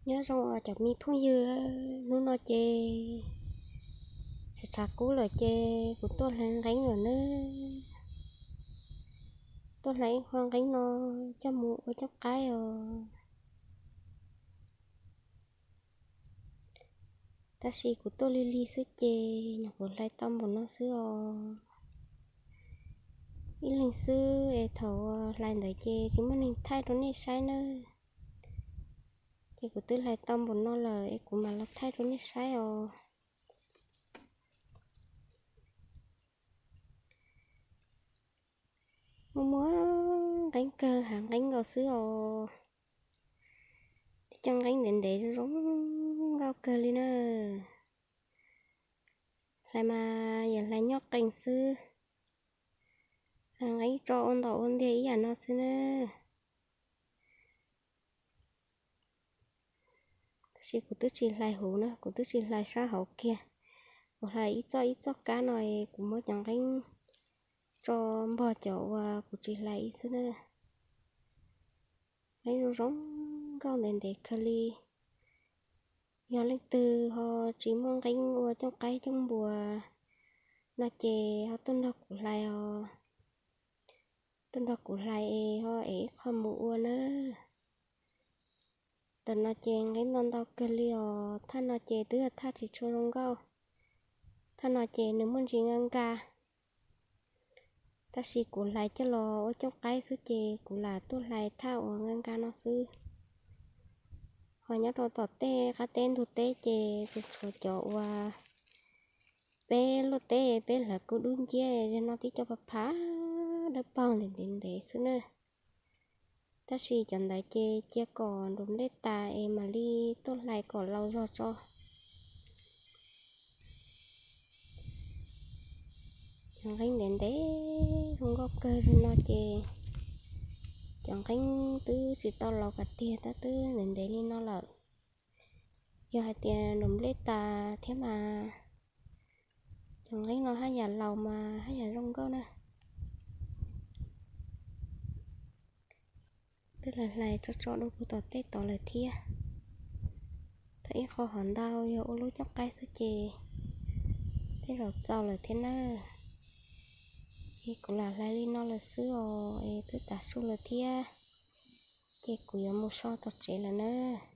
Nyob zoo os cov me phooj ywg, hnub no ces tshav tshav kub lawm ces kuv tuaj hlais nqeeb lawm nawb. Tuaj hlais ib qho nqeeb no coj mus ua cooj qaib os. Tab sis kuv tuaj lig lig xwb ces nyuam qhuav hlais tau npaum no xwb os. Ib leeg xwb es thaum hlais ntawd ces tsis muaj neeg thaij rau nej saib nawb. Ces kuv twb hlais tau npaum no lawm es kuv mam los thaij rau nej saib os. Muaj muaj nqeeb kawg, hav nqeeb nkaus xwb os. Cov nqeeb ntev ntev zoo nkauj kawg li na. Hlais mas yog hlais nyob qees xwb. Hlais nqeeb tso ua ntaus ua ntiag ib yam no xwb na. Tab sis kuv twb tsis hlais huv na, kuv twb tsis hlais sab hauv kiag. Kuv hlais ib txoj ib txoj kab no es kuv muab cov nqeeb tso npog cov uas kuv tsis hlais ib xwb na. Nqeeb zoo zoo nkauj ntev ntev kawg li. Yog leej twg ho tsis muaj nqeeb ua cooj qaib cooj npua no ces ho tuaj nrog kuv hlais os. Tuaj nrog kuv hlais es ho ev ib qho mus ua nawb. Ntawm no ces nqeeb ntau ntau kawg li os. Thaj no ces twb yog thaj tsis tshua zoo nkauj. Thaj no ces nws muaj ntsis nka nka. Tab sis kuv hlais coj los ua cooj qaib xwb ces kuv lam tuaj hlais thaj uas nka nka no xwb. Ho nyob rau tom tej qab teb ntug teb ces tseem tshuav cov uas peb luaj teb peb hlawv kub dub nciab no tib co phav phav dawb paug ntev ntev ntev xwb na. Tab sis cov ntawd ces cia kom nrus nplej tas es mam li tuaj hlais kom laus zog tso. Cov nqeeb ntev ntev zoo nkauj kawg li no ces cov nqeeb twb tsis tau laus kom tiag tab twb ntev ntev li no lawm. Yog hais tias nrus nplej tas thiab mas cov nqeeb no haj yam laus mas haj yam zoo nkauj na. Twb hlais hlais tso tso dua puag tom tej tod lawm thiab. Tau ib qho hov ntau yog ua lub cooj qaib xwb ces tej zaum txaus lawm thiab nawb. Es kuv lam hlais li no lawm xwb os, es twb tav su lawm thiab, ces kuv yuav mus so tom tsev lawm nawb.